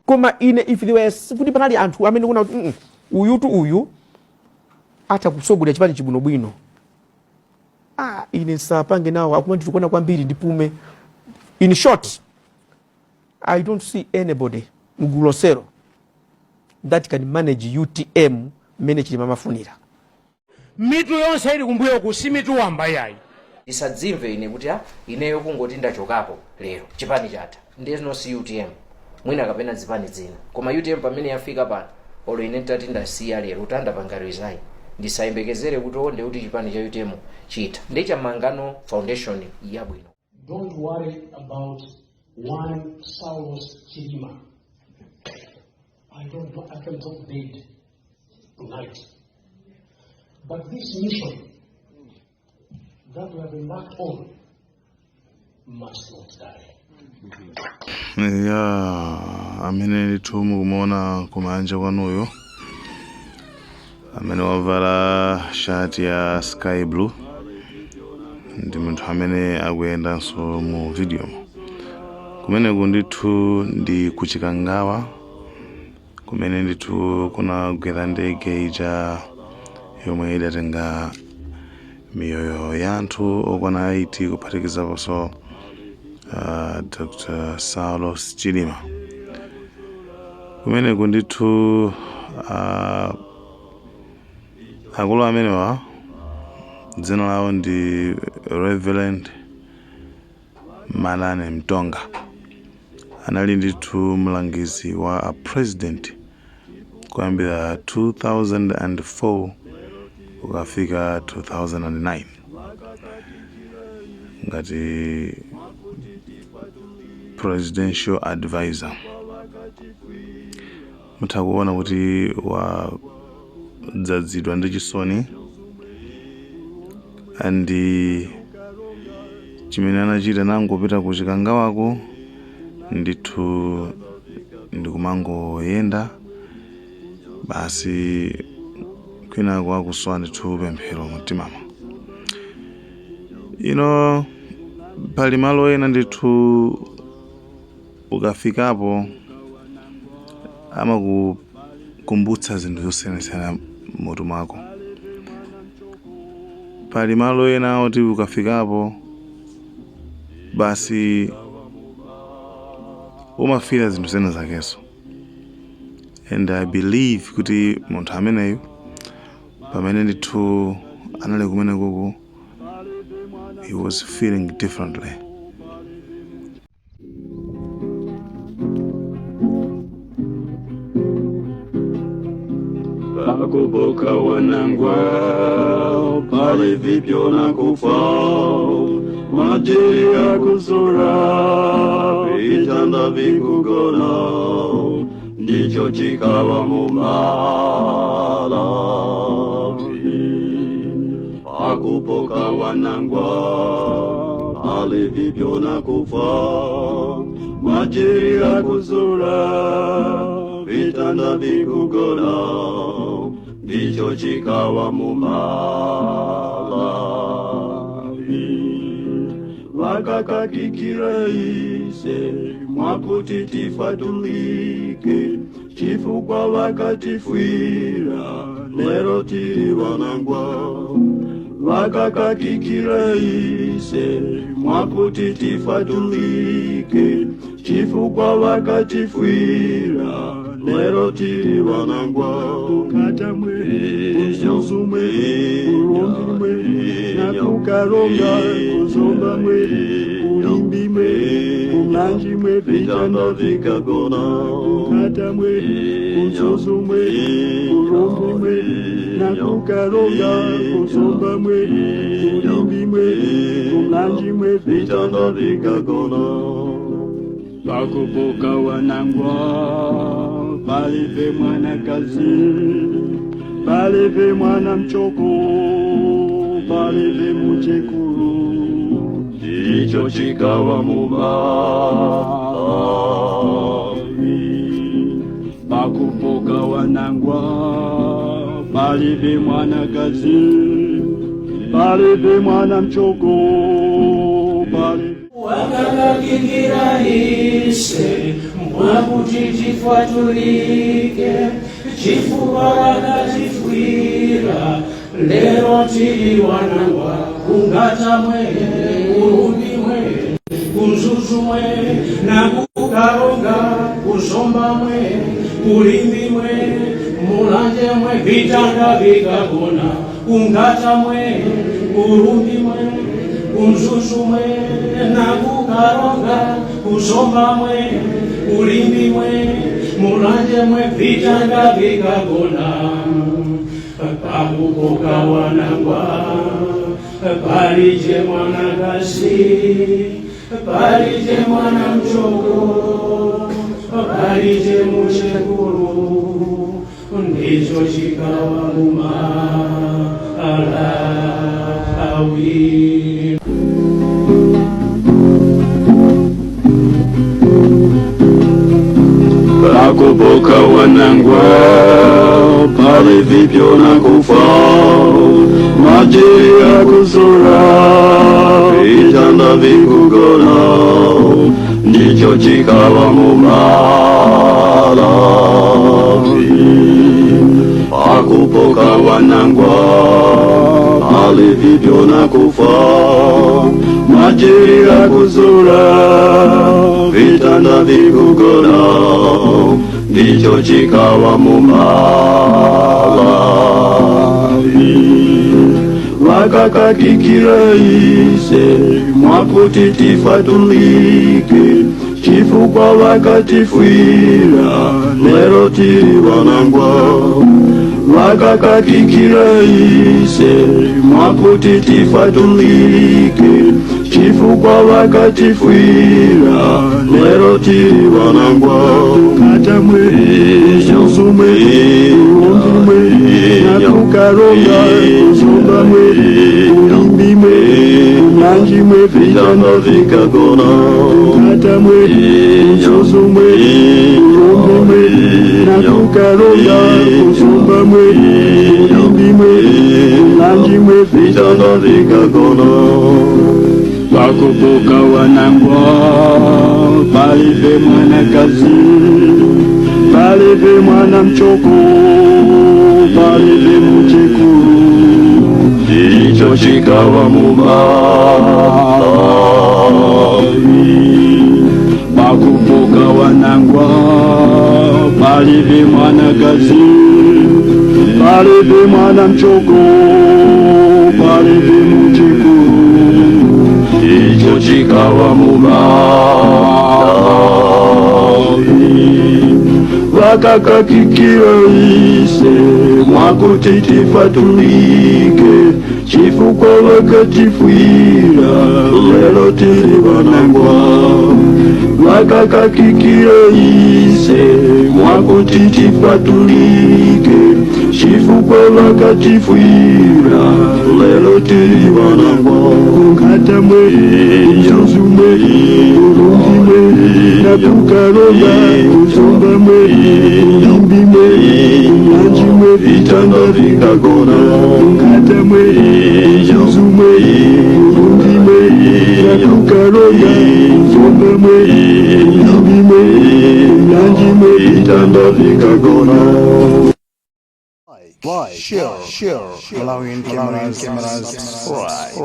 Koma ine, if there was kuti panali anthu amene kuna kuti uyutu uyu atha kusogolera chipani chibwinobwino, ah, ine nsapange nawo, akumanditukwana kwambiri, ndipume. In short, I don't see anybody mgulu lonselo that can manage UTM mmene Chilima amafunira. Mitu yonse ili kumbuyoku si mitu wamba yayi. Ndisadzimve ine kuti a ineyo kungoti ndachokapo lero chipani chatha. Ndiyeno si UTM, mwina kapena zipani zina, koma UTM pamene yafika pano, olo ine ntati ndasiya lero, kuti andapanga resign, ndisayembekezere kuti onde kuti chipani cha UTM chitha. Ndichamangano foundation yabwino. Don't worry about one Saulos Chilima. I don't know, I can drop dead tonight. But this mission that we have embarked on must not die. Ya, amene ndithu mukumuona kumanja kwanuyo, amene wavala shati ya sky blue, ndi munthu amene akuyendanso mu video kumeneku. Ndithu ndi kuChikangawa kumene ndithu kunagwera ndege ija yomwe idatenga miyoyo ya anthu okwana 8, kuphatikizaponso Dr Saulos Chilima. Kumeneku ndithu akulu amenewa dzina lawo ndi Reverend Malani Mtonga, anali ndithu mlangizi wa a president kuyambira 2004 kukafika 2009 ngati presidential advisor. Mutha kuona kuti wadzazidwa ndi chisoni, and chimene anachita, nangopita ku Chikangawako ndithu ndikumangoyenda basi, kwinako akusowa ndithu pemphero mumtimamo. Ino pali malo ena ndithu ukafikapo amakukumbutsa zinthu zosiyanasiyana mutu mwako. Pali malo ena oti ukafikapo basi umafira zinthu zena zakenso, and I believe kuti munthu ameneyu pamene ndithu anali kumene kuku, he was feeling differently. Pakupoka wanangwa pali vipyo na kufa, majiri ya kuzura, vitanda vikugona, ndicho chikawa mu Malawi. Pakupoka wanangwa pali vipyo na kufa, majiri ya kuzura, vitanda vikugona, ndicho chikawa mu Malawi. Vakakakikira ise mwakuti tifatulike, chifukwa vakatifwira, lero tiri vanangwa. Vakakakikira ise mwakuti tifatulike, chifukwa vakatifwira, lero tiri vanangwa. KuKatamwe, kuMzuzu mwe, kuRumphi mwe, nakuKaronga, kuZomba mwe, kuLimbe mwe, kuMulanje mwe, vitanda vikagona. KuKatamwe, kuMzuzu mwe, kuRumphi mwe, nakuKaronga, kuZomba mwe, kuLimbe mwe, kuMulanje mwe, vitanda vikagona. Pakupoka wanangwa palibe mwanakazi, palibe mwana mchoko, palibe muchekulu, icho chikawa mu Malawi. Pakupoka wanangwa palibe mwanakazi, palibe mwana mchoko, palibe Wakakakikira ise. Mwakuti tifatulike, chifukwa vakatifwira. Lero tili wanangwa, kuNkhata mwe, kuRumbi mwe, kuMzuzu mwe, nakuKaronga, kuZomba mwe, kuLimbi mwe, Mulanje mwe, vitanda vikagona. KuNkhata mwe, kuRumbi mwe, kuMzuzu mwe, nakuKaronga, kuZomba mwe, kuLimbi mwe, Mulanje mwe, vitanda vikagona. Pakupoka wanangwa, palije mwanakazi, palije mwana mchoko, palije muchekulu, ndicho chikawa muMalawi. Pakupoka wanangwa, pali vipyo na kufa, maji ya kuzura, vitanda vikugona, ndicho chikawa muMalawi. Pakupoka wanangwa, pali vipyo na kufa, maji ya kuzura, vitanda vikugona, ndicho chikawa muMalawi. Vakakakikira ise mwakuti tifatulike, chifukwa vakatifwira. Lero tiri vanangwa. Vakakakikira ise mwakuti tifatulike, chifukwa vakatifwira. Lero tiri vanangwa. KuNkhata mwe, Mzuzu mwe, kuRumbi mwe, nakuKaronga, kuZomba mwe, kuLimbi mwe, kuMulanje mwe, vitanda vikagona. KuNkhata mwe, Mzuzu mwe, kuRumbi mwe, nakuKaronga, kuZomba mwe, kuLimbi mwe, kuMulanje mwe, vitanda vikagona. Pakupoka wanangwa, palibe mwanakazi, palibe mwana mchoko, palibe muchekulu, icho chikawa muMalawi. Pakupoka wanangwa, palibe mwanakazi, palibe mwana mchoko, palibe muchekulu, icho chikawa muMalawi. Vakakakikira ise mwakuti tifatulike, chifukwa vakatifwira. Lero tiri vanangwa. Vakakakikira ise mwakuti tifatulike, chifukwa vakatifwira. Lero tiri vanangwa. KuNkhata mwe, Mzuzu mwe, kuRumbi mwe, nakuKaronga, kuZomba mwe, kuLimbi mwe, kuMulanje mwe, vitanda vikagona. KuNkhata mwe, Mzuzu mwe, kuRumbi mwe, nakuKaronga, kuZomba mwe, kuLimbi mwe, kuMulanje mwe, vitanda vikagona. Like, share, share, Malawian cameras, cameras, subscribe.